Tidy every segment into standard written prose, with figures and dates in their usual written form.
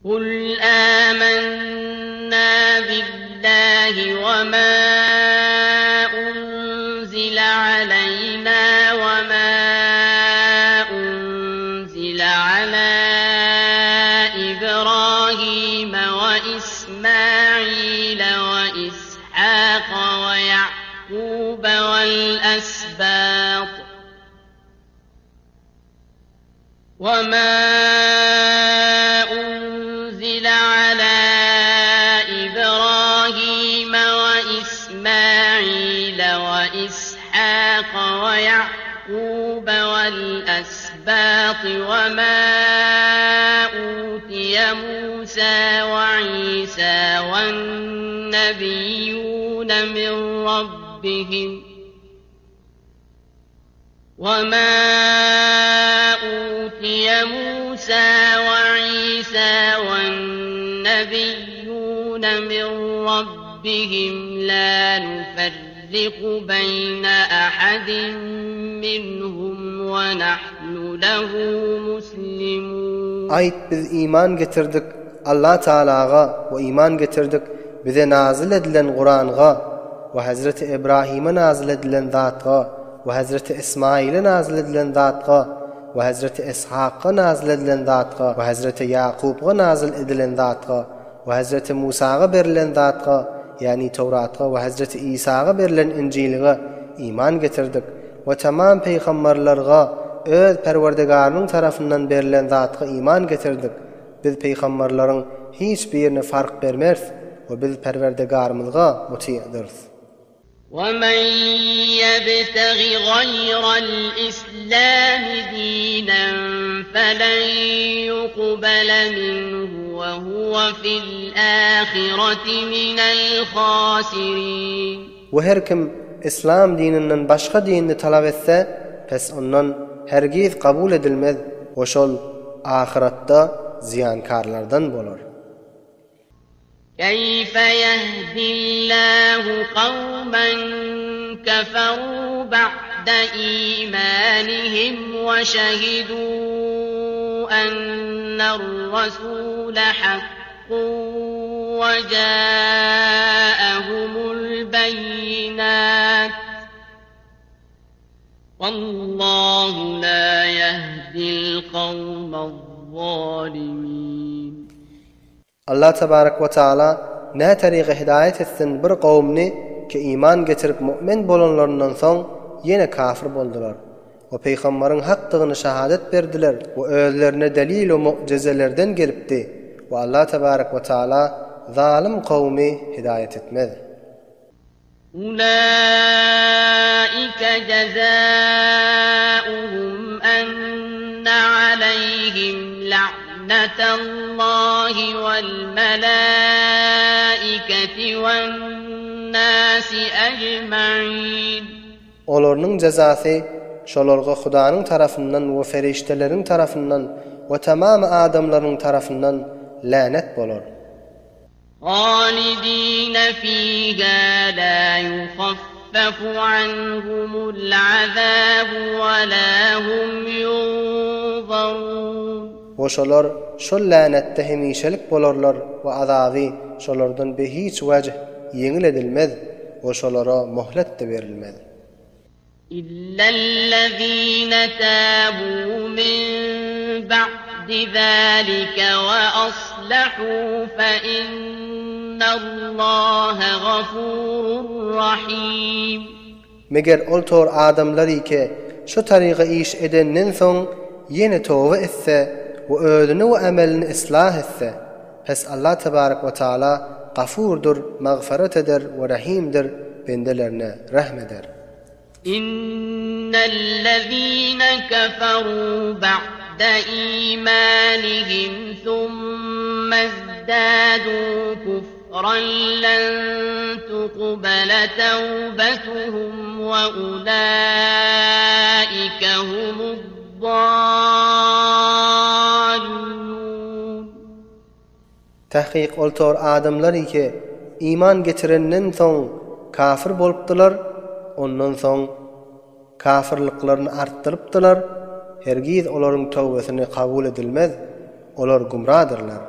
Kul âmennâ billâhi ve mâ unzile aleynâ ve mâ unzile alâ İbrâhîme ve İsmâîle ve İshâka ve Ya'kûbe vel-esbât. وما أنزل على إبراهيم وإسماعيل وإسحاق ويعقوب والأسباط وما أوتي موسى وعيسى والنبيون من ربهم وما أوتي موسى وعيسى والنبيون من ربهم لا نفرق بين أحد منهم ونحن له مسلمون Aýt biz iman getirdik Allah Tagalaga we iman getirdik bize nazyl edilen Kuranga we Hezreti Ibrahime nazyl edilen zatga we Hezreti Ismaile nazyl edilen zatga we Hezreti Ishakga nazyl edilen zatga we Hezreti Ýakupga nazyl edilen zatga we Hezreti Musaga berilen zatga, ýagny Towratga we Hezreti Isaga berilen Injilge iman getirdik we tamam peýgambarlarga öz Perwerdigarynyň tarapyndan berilen zatga iman getirdik. Biz peýgambarlaryň hiç birine fark bermeris we biz Perwerdigarymyzga muty'dyrys. وَمَن يَبْتَغِ غَيْرَ الْإِسْلَامِ دِينًا فَلَن يُقْبَلَ مِنْهُ وَهُوَ فِي الْآخِرَةِ مِنَ الْخَاسِرِينَ. We her kim Yslam dininden başga dinini talap etse, pes ondan hergiz kabul edilmez we şol ahyratda zyýankarlardan bolar. كيف يهدي الله قوما كفروا بعد إيمانهم وشهدوا أن الرسول حق وجاءهم البينات Wallahu la yehdil kawmez-zalimin. Allah tebarek we taala nä taryga hidaýat etsin bir gowumny ki iman getirip mu'min bolanlaryndan soň ýene kafir boldular we peýgambaryň hakdygyny şahadat berdiler we özlerine delil we mu'jizelerden gelipdi we Allah tebarek we taala zalym kowmy hidaýat etmez. Ulaika jazaؤuhum enne aleýhim la'netallahi wal-melaiketi wen-nasi ecma'in. Olarynyň jezasy şolarga Hudanyň tarapyndan we perişdeleriň tarapyndan we tamamy adamlaryň tarapyndan länet bolar. Halidine fiha la yuhaffafu anhumul azabu we la hum yunzarun. We şolar şol länetde hemişelik bolarlar we azaby şolardan be hiç wejh ýeňil edilmez we şolara mohlet-de berilmez. Illellezine tabu min ba'di zalike we aslahu fe innallahe gafurur rahim. Meger ol tor adamlar ike şu taryga iş edenden soň ýene toba etse we özüni we amelini yslah etse, pes Allah tebarek we taala Gafurdyr, magfyrat eder we Rahimdir, bendelerine rehm eder. İnnellezîne keferû ba'de îmânihim thummezdâdû kufran len tuqbele tevbetuhum ve ulâike humu'd-dâllûn. Takyk ol tor adamlar ki iman getirenden soň kafir bolupdylar, ondan soň kafirliklaryny artdyrypdylar, hergiz olaryň towbesini kabul edilmez, olar gumradyrlar.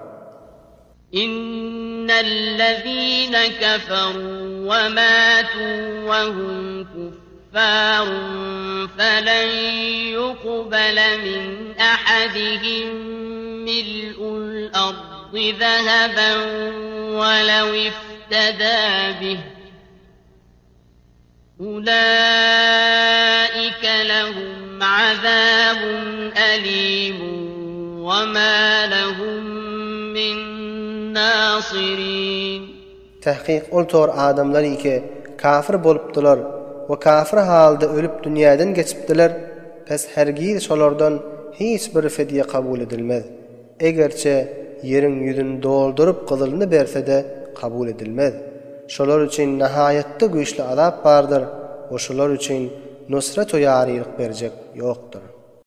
إن الذين كفروا وماتوا وهم كفار فلن يقبل من أحدهم ملء الأرض ذهبا ولو افتدى به أولئك لهم عذاب أليم وما لهم من ناصرين. Tahkyk ol tor adamlar ike kafir bolupdylar we kafir halda ölüp dünýäden geçipdiler, pes hergiz şolardan hiç bir fidýe kabul edilmez. Egerçe ýeriň ýüzüni dolduryp gyzylyny berse-de kabul edilmez. Şolar üçin nahaýatda güýçli azap bardyr we şolar üçin nusrat-u ýarylyk berjek ýokdur.